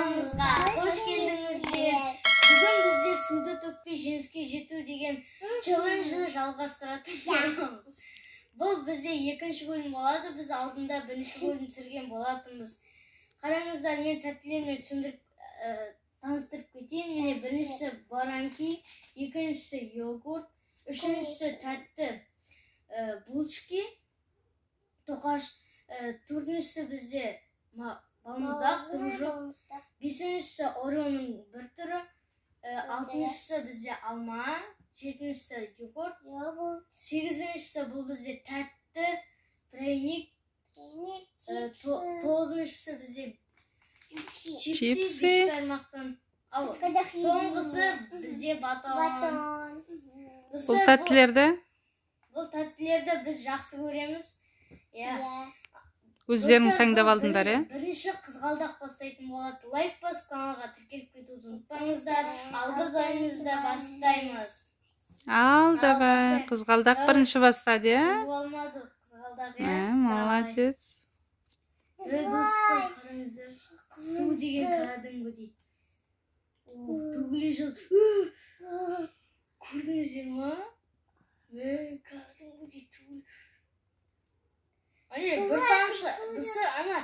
Каналымызға қош келдіңіздер. Бүгін біздер суды төкпей жеңіске жету деген челленджді жалғастыратын боламыз. Бұл бізде екінші бөлім болады. Біз алдында бірінші бөлім түсірген болатынбыз. Қараңыздар, мен тәттілермен түсіндіріп, таныстырып кетейін. Міне, біріншісі баранки, екіншісі йогурт, үшіншісі тәтті булочки, тоқаш, төртіншісі бізде балмұздақ, дружок, бесіншісі Ореоның бір түрі, алтыншысы бізде алма, жетіншісі йогурт, сегізіншісі бұл бізде тәтті пряник, тоғызыншысы бізде чипсы, Чипсы. Бешбармақтан. Ал соңғысы бізде батон. Бұл Достар, тәттілерді бұл тәттілерді біз жақсы көреміз. Иә. Өздерің Достар, таңдап бұл алдыңдар, иә? Бірінші қызғалдақ бастайтын болады. Лайк басып, каналға тіркеліп кетуді ұмытпаңыздар. Ал біз ойынымызды бастаймыз. Ал, давай, Бастайық. Қызғалдақ Давай. бірінші бастады, иә? Туып алмады қызғалдақ, иә? Ә, молодец. Ей, достар, қараңыздар. Су деген кәдімгідей. О, төгіле жыл. Көрдіңіздер ма? Ей, кәдімгідей төгіл. Ане, бір тамшы, достар, ана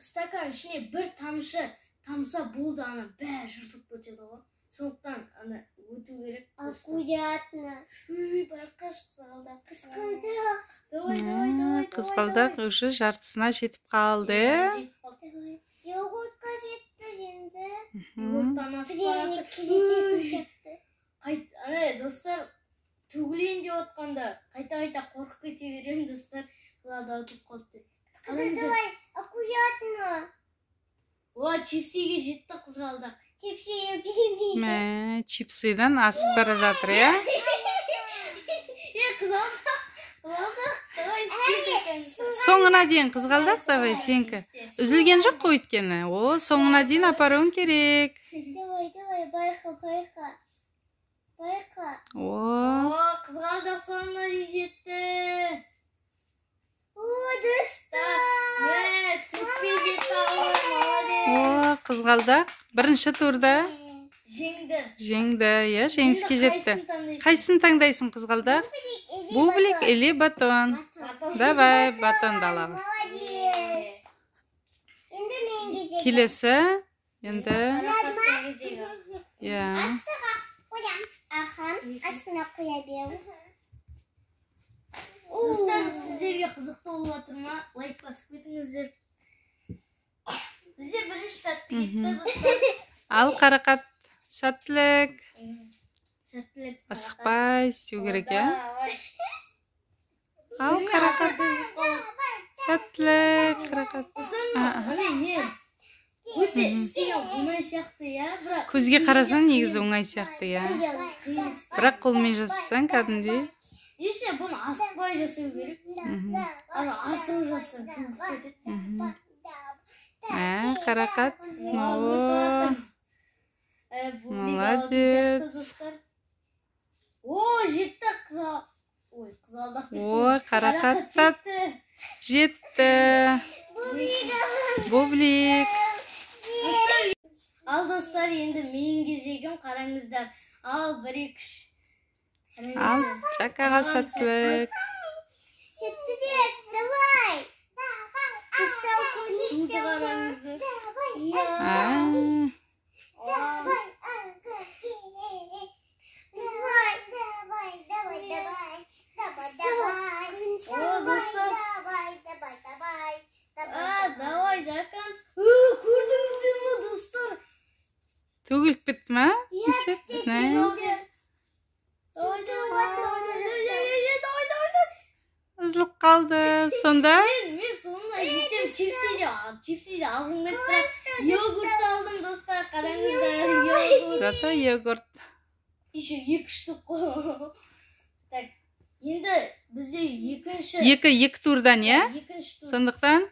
стакан ішіне бір тамшы тамса болды, ана бәрі жыртылып кетеді ғой. Сондықтан ана өту керек просто. Аккуратно. Үй, байқашы, қызғалдақ. Қызғалдақ. Давай, давай, давай. Қызғалдақ уже жартысына жетіп қалды, иә? Жетіп қалды. Йогуртқа жетті енді. Йогурттан асып бара Пряник жатыр. жететін сияқты. Ана, достар, төгілейін деп отқанда қайта қайта қорқып кете беремін, достар, қызғалдақ ұтылып қалды деп. Қараңыздар. Давай, аккуратно. О, чипсиге жетті қызғалдақ. Чипсы биби. Мә, чипсыдан асып бара жатыр, иә? Е, қызғалдақ, қызғалдақ, давай, істе. Соңына дейін, қызғалдақ, давай, сенікі. Үзілген жоқ қой өйткені. О, соңына дейін апаруың керек. Давай, давай, байқа, байқа. Байқа. О, О, қызғалдақ соңына дейін жетті. О, достар. Мә, төкпей жетті, алла, молодец. О, қызғалдақ бірінші турда Жеңді. жеңді, иә, жеңіске Енді жетті. қайсысын таңдайсың? Қайсысын таңдайсың, қызғалдақ? Бублик или батон? Батон. Давай, батонды аламыз. Молодец. Енді мен кезегім. Келесі енді, Қарақаттың кезегі. иә. Астыға қоям. Аха, астына қоя бер. Достар, сіздерге қызықты болып жатыр ма? Лайк басып кетіңіздер. Бізде бірінші тәтті кетті, достар. Ал, Қарақат, сәттілік. Сәттілік. Асықпай істеу керек, иә? Давай. Ал, Қарақат, сәттілік, Қарақат. Сосын А, ана не өте істеген оңай сияқты, иә, бірақ Көзге қарасаң, негізі оңай сияқты, иә. қиын істеу. Бірақ қолмен жасасаң, кәдімгідей. Несіне бұны асықпай жасау керек? Ана асығып жасасаң, төгіліп кетеді. Ә, Қарақат. О, О, бублик алатын молодец. сияқты, достар. О, жетті қызғал, ой, қызғалдақ деп. Ой, Қарақат та жетті. Жетті. Бублик. Ал, достар, енді менің кезегім, қараңыздар. Ал, бір, екі, үш. Ал, Қараңыздар. Жакаға сәттілік. Сәттілік, давай. Достар, Суды қараңыздар. Иә. А, Давай, давай, давай, давай, давай, давай, давай. О, достар. Давай, давай, давай, А, давай. Давай до конца. Ö, көрдіңіздер ма, достар? Төгіліп кетті ма? Иә. Несі? Мә, Давай, давай, давай, давай, давай, давай, давай. Үзіліп қалды. Сонда Мен соңына жетемін. Чипсиді алғым келді, бірақ йогуртты алдым, достар, қараңыздар, йогурт. Зато йогурт. Еще екі штук қой. Так, енді бізде екінші Екі турдан, иә? Екінші тур. Сондықтан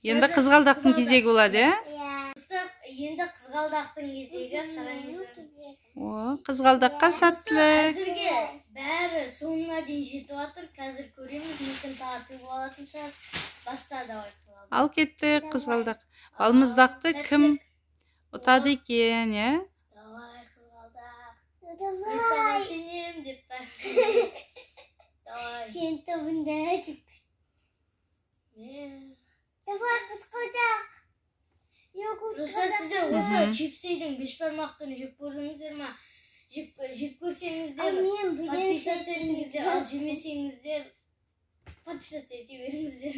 енді Қазір қызғалдақтың қызғалдақ. кезегі болады, иә? Иә. Достар, енді қызғалдақтың кезегі, қараңыздар. О, қызғалдаққа сәттілік. Әзірге бәрі соңына дейін жетіп жатыр. Қазір көреміз, мүмкін, тағы тігіп алатын шығар. Баста, давай, қызғалдақ. Ал, кеттік, қызғалдақ. Балмұздақты кім Сәттілік. Ұтады екен, иә? Давай, қызғалдақ. Мен саған Давай. сенемін деп па. Давай. Сен тобында деп. Мен- Давай, қызғалдақ. Йогурт. Достар, сіздер осы чипсидің бешбармақтарын жеп көрдіңіздер ма? Жеп көрсеңіздер, Мен подписаться етіңіздер, ал жемесеңіздер, подписаться ете беріңіздер.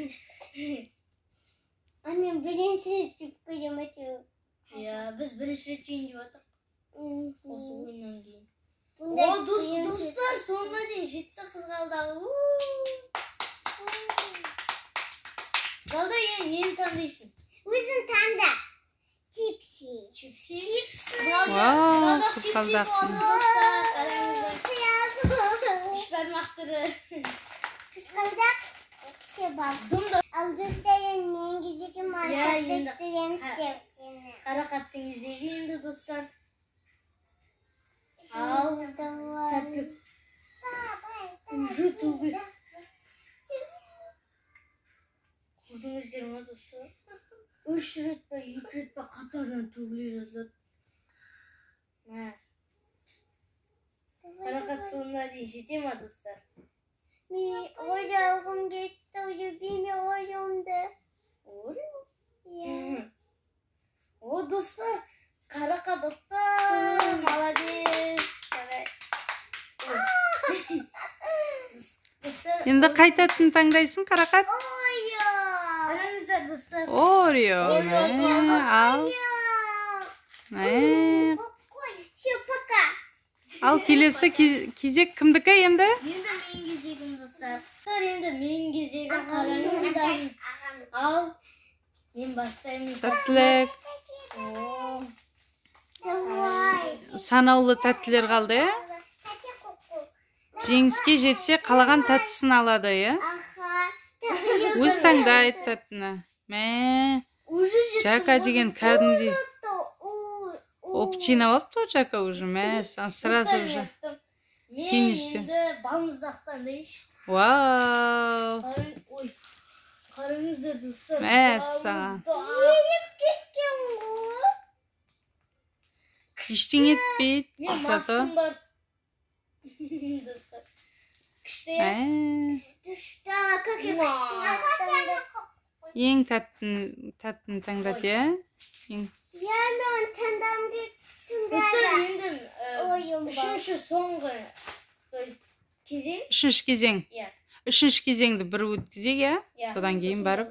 А мен бірінші жеп көремін әйтеуір. Иә, біз бірінші рет жейін деп жатырмық осы ойыннан кейін. Бұндай О, достар, соңына дейін жетті қызғалдағы. Қызғалдақ, енді нені таңдайсың? Өзің таңда. Чипси. Чипси. Чипсы. Қызғалдақ, Вау, қызғалдақ чипси қызғалдақ. болды, достар. Қараңыздар. Бешбармақ түрі. Қызғалдақ себап. Дымда. Ал достар, енді менің кезегім, маған Иә, сәттілік енді- тілеңіздер сені. Қарақаттың кезегі енді, достар. Ал, Давай. сәттілік. Давай, Уже давай, түгел. давай. Көрдіңіздер ма, достар? 3 рет па, 2 рет па қатарынан төгіле жаздады. Мә, Давай, Қарақат давай. соңына дейін жете ма, достар? Мен Орео алғым кетті, любимый Ореомды. Орео? Иә. О, достар, Қарақат ұтты. Молодец. Жарай. Ой. Достар, Енді қай тәттіні таңдайсың, Қарақат? Орео. Қараңыздар, достар. Орео. Орео. Мә, ал. Мә. Все, пока. Ал келесі кезек кімдікі енді? Енді менің кезегім, достар. Достар, енді менің кезегім, қараңыздар. Ал, мен бастаймын. Сәттілік. О, Давай. Санаулы тәттілер қалды, иә? Жеңіске жетсе, қалаған тәттісін алады, иә? Аха. Өз таңдайды тәттіні. Мә, уже жеттім Жака ғой, деген достар. кәдімгідей опыт жинап алыпты ғой Жака уже. Мә, сразу Достар, уже. мен ұттым. Мен Финиште. енді балмұздақтан дейінші. Вау. Ой, қараңыздар, достар. Мәссаған. Балмұздақ. Кеткен ғой. Ештеңе етпейді. Мен Зато. маскам бар. Достар. Күшті, иә? Мә, Достар, как я Уа. күшті. ең тәттіні таңдады, иә? Ең Я мен таңдағым келіп Достар, да. енді Ойым бар. үшінші соңғы, то есть кезең. Үшінші кезең. Иә. Үшінші кезеңді бір өткізейік, иә? Иә. Содан кейін Сосын барып.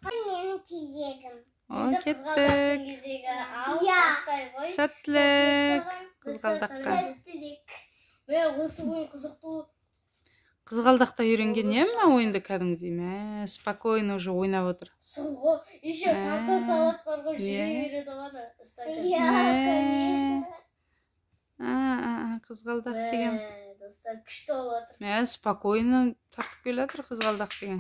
Менің кезегім. О, Енді қызғалдақтың кеттік. кезегі. Ал, Иә. бастай ғой. Сәттілік. Сәттілік саған. Достар, Қызғалдаққа. Сәттілік. Мә, осы ойын қызықты. Қызғалдақта үйренген, иә, мына ойынды кәдімгідей. Мә, спокойно уже ойнап отыр. Сол ғой. Еще тарта Мә. салат бар ғой, жүре Иә. береді ғой ана стакан. Иә, Мә. конечно. А, а, а, қызғалдақ деген. Мә, достар, күшті болып жатыр. Мә, спокойно тартып келе жатыр қызғалдақ деген.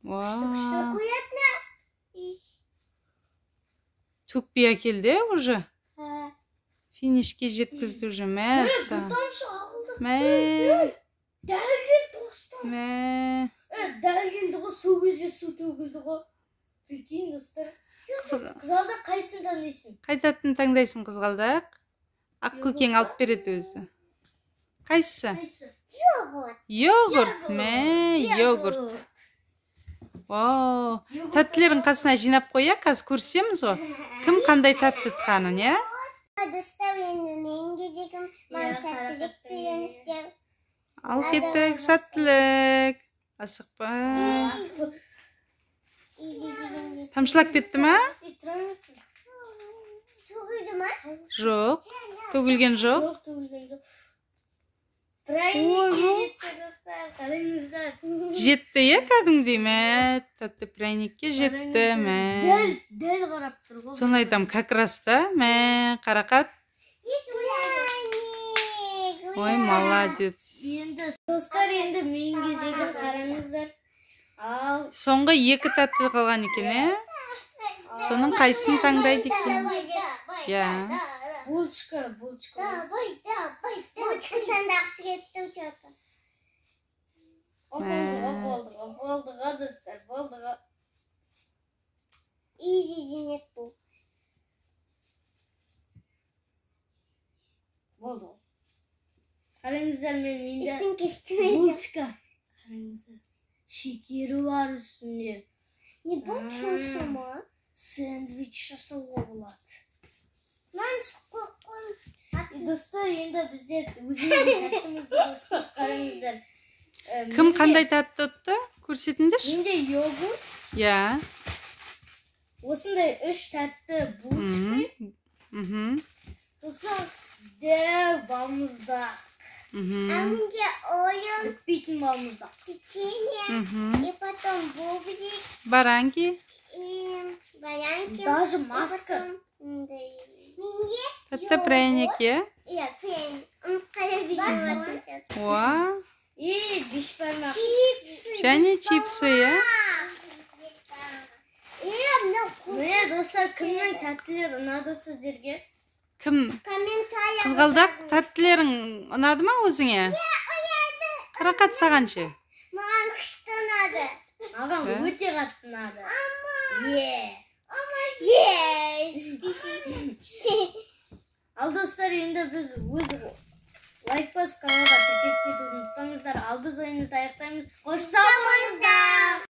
Вау. Аккуратно. Төкпей әкелді, иә, уже. А, Финишке жеткізді уже. Мә, Мә, бір тамшы ағылды. Мә, Дәл келді, достар. мә. Дәл келді ғой, сол кезде су төгілді ғой. Прикинь, достар. Қызғалдақ, қайсысын таңдайсың? Қай тәттіні таңдайсың, қызғалдақ? Ақ көкең алып береді өзі. Қайсысы? Қайсысы? Йогурт. Йогурт. Мә, йогурт. Вау. Йогурт. Тәттілерін қасына жинап қой, иә, қазір көрсеміз ғой. Кім қандай тәтті тұтқанын, иә? Достар, енді менің кезегім. Маған Иә, сәттілік Қарақаттың тілеңіздер. Ал кеттік, сәттілік. Асықпа. Асықпа. Изи дегенде. Тамшылап кетті ма? Ей, тұра берсін. Төгілді ма? Жоқ. Төгілген жоқ. Жоқ, төгілген жоқ. Пряникке Ой, жетті, достар, қараңыздар. Жетті, иә, кәдімгідей. Мә, тәтті пряникке жетті, Қараңыздар. мә. Дәл, дәл қарап тұр ғой. Соны айтам, как раз та, мә, Қарақат. Есть пряник. Ой, молодец. Енді, достар, енді менің кезегім, қараңыздар. Ал, Соңғы екі тәтті қалған екен, иә? Соның қайсысын таңдайды екен? Иә. Булочка, булочка. Давай, давай, Булочка таңдағысы кетті что-то. Болды ғой, болды ғой, болды ғой, достар, болды ғой. Изи зенет бұл. Қараңыздар, мен енді Үстін кестім. Булочка. Қараңыздар. Шекері бар үстінде. Не бұл шушы ма? Сэндвич жасауға болады. Маған қойыңыз. И достар, енді біздер өзіміздің тәттімізді көрсетейік, қараңыздар. Кім қандай тәтті ұтты? Көрсетіңдерші. Менде йогурт, осындай үш тәтті булочка, сосын дәу балмұздақ. А менде Орео, Бітпейтін балмұздақ. Печенье, и потом бублик, Баранки. И баранки. Даже И маска. потом мындай. Менде Тәтті пряник, иә? Иә, пряник. Ұмытып қалып. Уа. И бешбармақ. Чипсы. Және чипсы, иә? Е, мынау. Міне, достар, кімнің тәттілері ұнады сіздерге? Кім? Комментарий. Қызғалдақ, тәттілерің ұнады ма өзіңе? Қарақат, саған ше? Маған күшті ұнады. Маған Ә? өте қатты ұнады. Е. Yes. Ал достар, енді біз өз лайк басып, каналға тіркеліп кетуді ұмытпаңыздар. Ал біз ойынымызды аяқтаймыз. Қош сау болыңыздар.